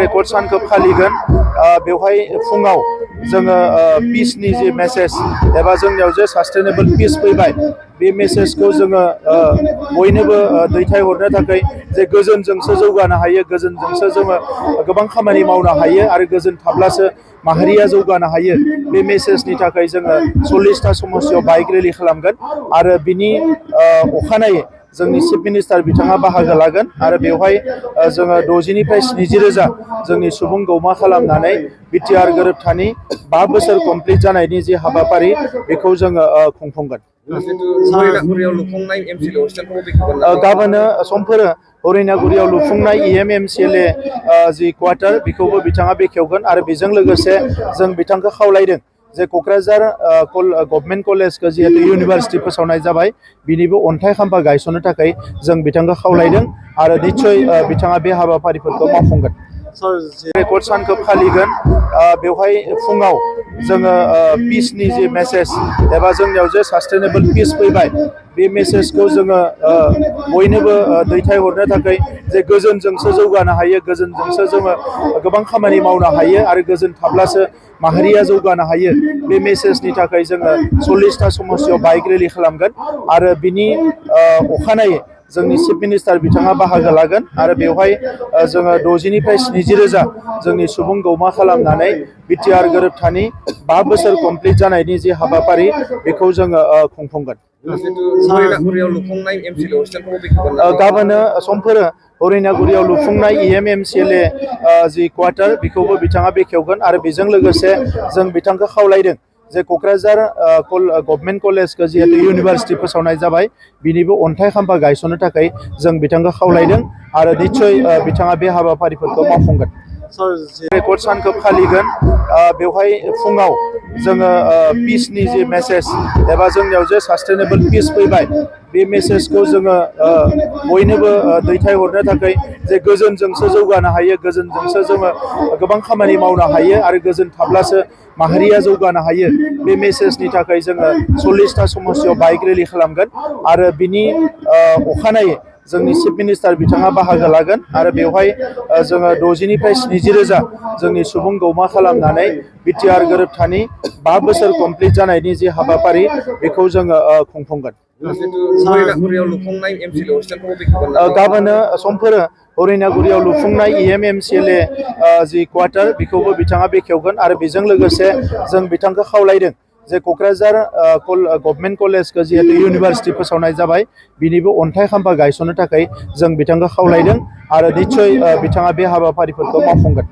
Record सानखौ फालिगोन बेवहाय फुङाव जोङो पिसनि जे मेसेज एबा जोंनियाव जे सास्टेनेबल पिस फैबाय बे मेसेजखौ जोङो बयनोबो दैथायहरनो थाखाय जे गोजोनजोंसो जौगानो हायो, गोजोनजोंसो जोङो गोबां खामानि मावनो हायो आरो गोजोन थाब्लासो माहारिया जौगानो हायो। बे मेसेजनि थाखाय जोङो 40टा समस्यायाव बाइक रेलि खालामगोन आरो बिनि अखानायै जोंनि चिफ मिनिस्टार बिथाङा बाहागो लागोन आरो बेवहाय जोङो 60निफ्राय 70 रोजा जोंनि सुबुं गौमा खालामनानै बिटिआर गोरोबथानि 5 बोसोर कमप्लिट जानायनि जे हाबाफारि बेखौ जोङो खुंफुंगोन। गाबोनो समफोरो हरिनागुरियाव लुफुंनाय EMMCLA जि क्वार्टार बेखौबो बिथाङा बेखेवगोन आरो बेजों लोगोसे जों बिथांखौ खावलायदों जे क'क्राझार गभर्नमेन्ट कलेजखौ जिहेतु इउनिभार्सिटि फोसावनाय जाबाय बिनिबो अन्थाइ खाम्फा गायसननो थाखाय जों बिथांखौ खावलायदों आरो निस्सय बिथाङा बे हाबाफारिफोरखौ मावफुंगोन। रेकर्ड सानखौ फालिगोन बेवहाय फुङाव जोङो पिसनि जे मेसेज एबा जोंनियाव जे सास्टेनेबल पिस फैबाय बे मेसेजखौ जोङो बयनोबो दैथायहरनो थाखाय जे गोजोनजोंसो जौगानो हायो, गोजोनजोंसो जोङो गोबां खामानि मावनो हायो आरो गोजोन थाब्लासो माहारिया जौगानो हायो। बे मेसेजनि थाखाय जोङो 40टा समस्यायाव बाइक रेलि खालामगोन आरो बिनि अखानायै जोंनि चिफ मिनिस्टार बिथाङा बाहागो लागोन आरो बेवहाय जोङो 60निफ्राय 70 रोजा जोंनि सुबुं गौमा खालामनानै बिटिआर गोरोबथानि 5 बोसोर कमप्लिट जानायनि जे हाबाफारि बेखौ जोङो खुंफुंगोन। गाबोनो समफोरो हरिनागुरियाव लुफुंनाय EMMCLA जि क्वार्टार बेखौबो बिथाङा बेखेवगोन आरो बेजों लोगोसे जों बिथांखौ खावलायदों जे क'क्राझार गभर्नमेन्ट कलेजखौ जिहेतु इउनिभार्सिटि फोसावनाय जाबाय बिनिबो अन्थाइ खाम्फा गायसननो थाखाय जों बिथांखौ खावलायदों आरो निस्सय बिथाङा बे हाबाफारिफोरखौ मावफुंगोन। रेकर्ड सानखौ फालिगोन बेवहाय फुङाव जोङो पिसनि जे मेसेज एबा जोंनियाव जे सास्टेनेबल पिस फैबाय बे मेसेजखौ जोङो बयनोबो दैथायहरनो थाखाय जे गोजोनजोंसो जौगानो हायो, गोजोनजोंसो जोङो गोबां खामानि मावनो हायो आरो गोजोन थाब्लासो माहारिया जौगानो हायो। बे मेसेजनि थाखाय जोङो 40टा समस्यायाव बाइक रेलि खालामगोन आरो बिनि अखानायै जोंनि चिफ मिनिस्टार बिथाङा बाहागो लागोन आरो बेवहाय जोङो 60निफ्राय 70 रोजा जोंनि सुबुं गौमा खालामनानै बिटिआर गोरोबथानि 5 बोसोर कमप्लिट जानायनि जे हाबाफारि बेखौ जोङो खुंफुंगोन। गाबोनो समफोरो हरिनागुरियाव लुफुंनाय EMMCLA जि क्वार्टार बेखौबो बिथाङा बेखेवगोन आरो बेजों लोगोसे जों बिथांखौ खावलायदों जे क'क्राझार गभर्नमेन्ट कलेजखौ जिहेतु इउनिभार्सिटि फोसावनाय जाबाय बिनिबो अन्थाइ खाम्फा गायसननो थाखाय जों बिथांखौ खावलायदों आरो निस्सय बिथाङा बे हाबाफारिफोरखौ मावफुंगोन।